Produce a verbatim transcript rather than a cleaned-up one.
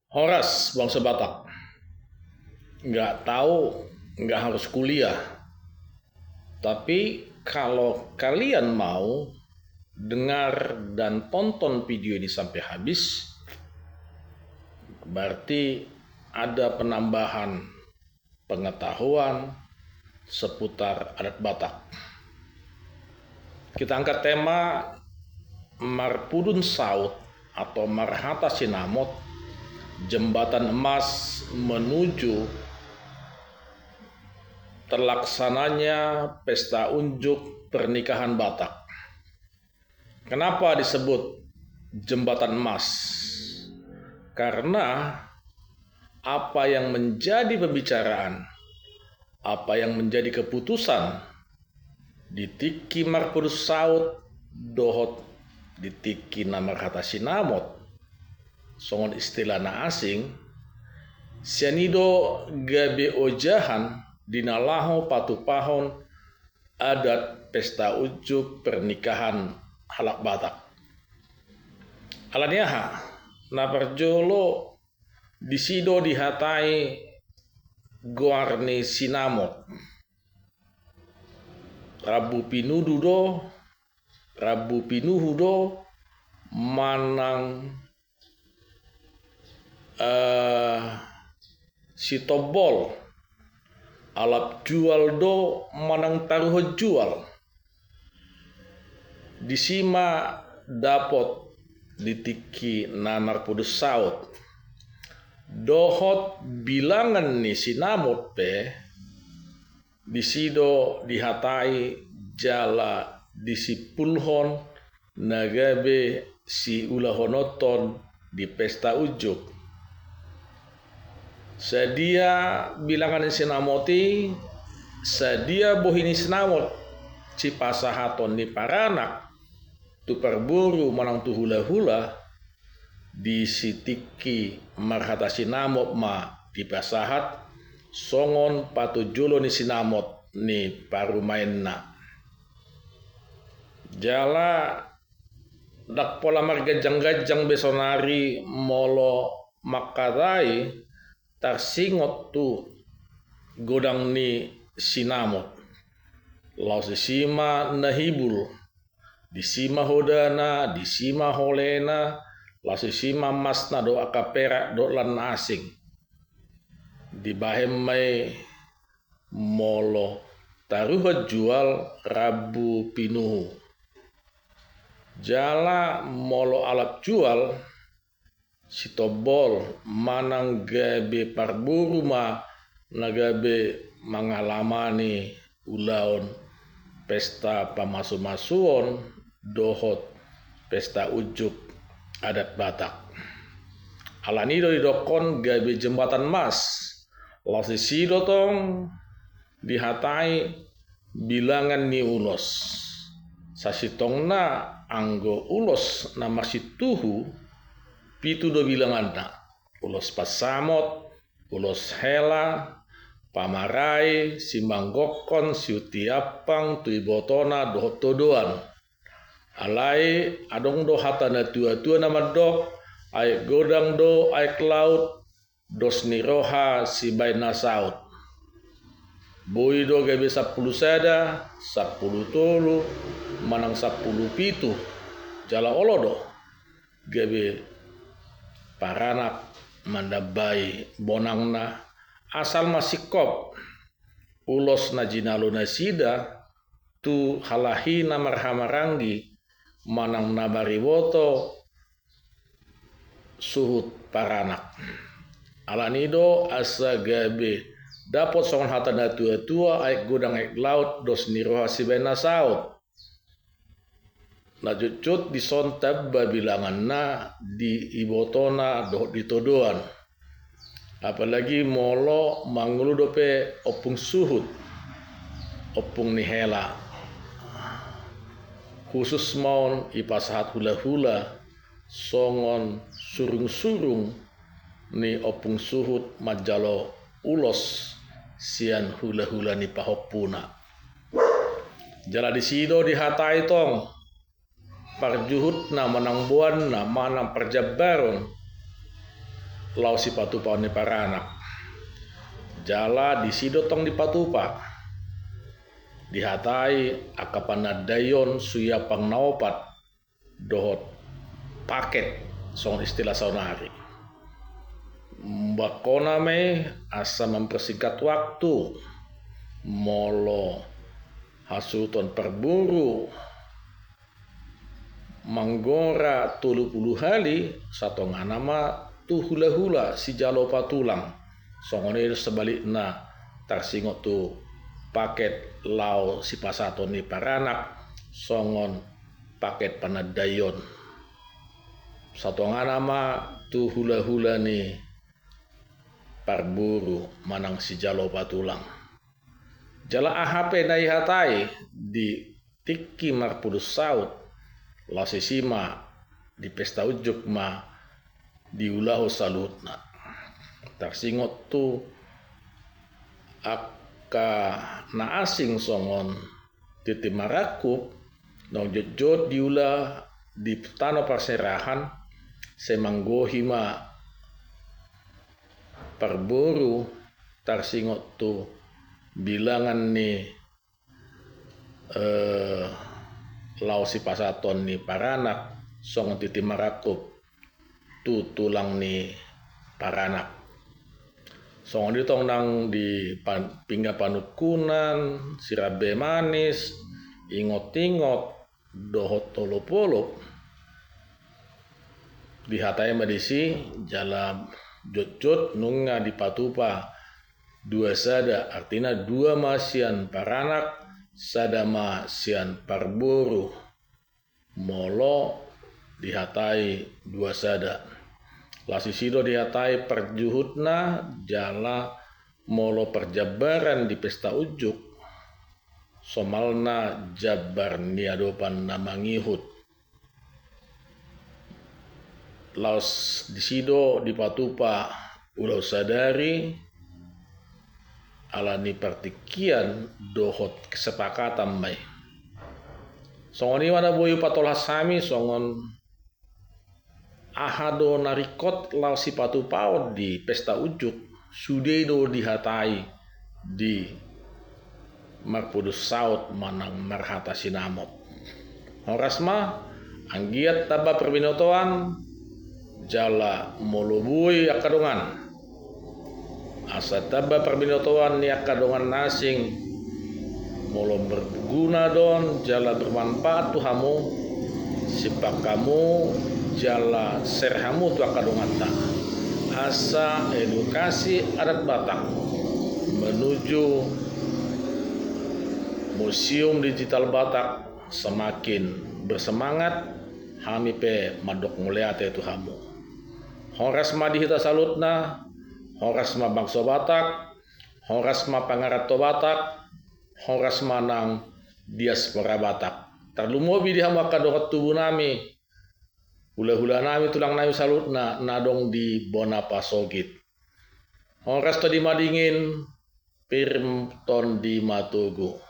Horas bangsa Batak. Nggak tahu, nggak harus kuliah. Tapi kalau kalian mau dengar dan tonton video ini sampai habis, berarti ada penambahan pengetahuan seputar adat Batak. Kita angkat tema Marpudun Saut atau Marhata Sinamot, jembatan emas menuju terlaksananya pesta unjuk pernikahan Batak. Kenapa disebut jembatan emas? Karena apa yang menjadi pembicaraan, apa yang menjadi keputusan di tingki marpudun saut dohot di tingki na marhata sinamot, songon istilah na asing, sian i do gabe ojahan di na laho patupahon adat pesta unjuk pernikahan halak Batak. Ala ni aha? Na parjolo, disi do dihatai goar ni sinamot. Rambu pinudu do, rambu pinuhu do, manang eh, sitombol, alap jual do manang taruhon jual. Disi ma dapot di tingki na marpudun saut. Dohot bilangan ni sinamot pe, disi do dihatai jala disimpulhon na gabe siulahononton di pesta unjuk. Sadia bilangan ni sinamot i, sadia bohi ni sinamot sipasahaton ni paranak tu parboru manang tu hulahula, di si tingki marhata sinamot ma dipasahat songon patojolo ni sinamot ni parumaenna. Jala ndang pola marganjang-ganjang be sonari molo mangkatai tarsingot tu godang ni sinamot. Laos disi ma na hibul, disi ma hodana, disi ma holena, laos disi ma masna dohot angka perak dohot lan na asing. Dibahen ma i molo taruhon jual rambu pinuhu. Jala molo alap jual, sitombol manang gabe parboru ma na gabe mangalamani ulaon pesta pamasumasuon dohot pesta unjuk adat Batak. Ala ni do didokkon gabe jembatan mas. Laos disi do tong dihatai bilangan ni ulos. Sasintongna anggo ulos na marsintuhu, pitu do bilanganna. Ulos pansamot, ulos hela, pamarai, simanggokkon, siutiampang, tu ibotona dohot todoan. Alai adong do hata na tua-tua na mandok, aek godang do aek laut, dos ni roha sibaen na saut. Boi do gabe sampulu sada, sampulu tolu, manang sampulu pitu, jala olo do gabe paranak mandambai bonangna, asal ma singkop ulos na jinalo nasida tu halahina marhahamaranggi manang na mariboto suhut paranak. Ala ni do asa gabe dapot songon hata na tua-tua, aek godang aek laut, dos ni roha sibaen na saut. Na jotjot dison tamba bilanganna di ibotona dohot di todoan. Apalagi molo mangolu dope ompung suhut, ompung ni hela. Khusus ma on ipasahat hulahula songon surungsurung ni ompung suhut manjalo ulos sian hulahula ni pahompuna. Jala disi do dihatai tong parjuhutna manang boanna manang parjambaron. laho sipatupaon ni paranak. Jala disi do tong dipatupa, dihatai angka panandaion suhi ampang na opat dohot paket songon istilah saonari. Umbahen hona ma i asa mempersingkat waktu, molo hasuhuton parboru manggora tolu pulu hali, satongahna ma tu hulahula sijalo opat tulang. Songon i sebalikna tarsingot tu paket laho sipasahaton ni paranak songon paket panandaion. Satongahna ma tu hulahula ni parboru manang sijalo opat tulang. Jala aha pe na dihatai di tingki marpudun saut, laos disi ma di pesta unjuk ma diulahon saluhutna. Tarsingot tu angka na asing songon tintin marangkup, naung jotjot diula di tano parserahan, sai manggohi ma parboru tarsingot tu bilangan ni eh, laho sipasahaton ni paranak songon tintin marangkup tu tulang ni paranak. Songon i tong nang di pan-, pinggan panungkunan, sirambe manis, ingot-ingot dohot olop-olop. Dihatai ma disi jala jotjot nunga dipatupa dua sada, artina dua ma sian paranak, sada ma sian parboru. Molo dihatai dua sada, laos disi do dihatai parjuhutna. Jala molo parjambaran di pesta unjuk, somalna jambar ni adopan na mangihut. Laos disi do dipatupa ulaon sadari, ala ni partingkian dohot kesepakatan ma i. Songon i ma na boi hupatolhas hami songon aha do na ringkot laho sipatupaon di pesta unjuk, sude do dihatai di marpudun saut manang marhata sinamot. Horas ma, anggiat tamba parbinotoan, jala molo boi angka dongan, asa tamba parbinotoan ni angka dongan na asing, molo berguna do on jala bermanfaat tu hamu, simpan hamu jala share hamu tu angka donganta, asa Edukasi Adat Batak menuju Museum Digital Batak semakin bersemangat, hami pe mandok mauliate tu hamu. Horas ma di hita saluhutna, horas ma bangso Batak, horas ma pangaranto Batak, horas ma nang diaspora Batak. Tarlumobi di hamu angka dongan tubu nami, hulahula nami, tulang nami saluhutna na adong di bona pasogit. Horas tondi madingin, pir tondi matogu.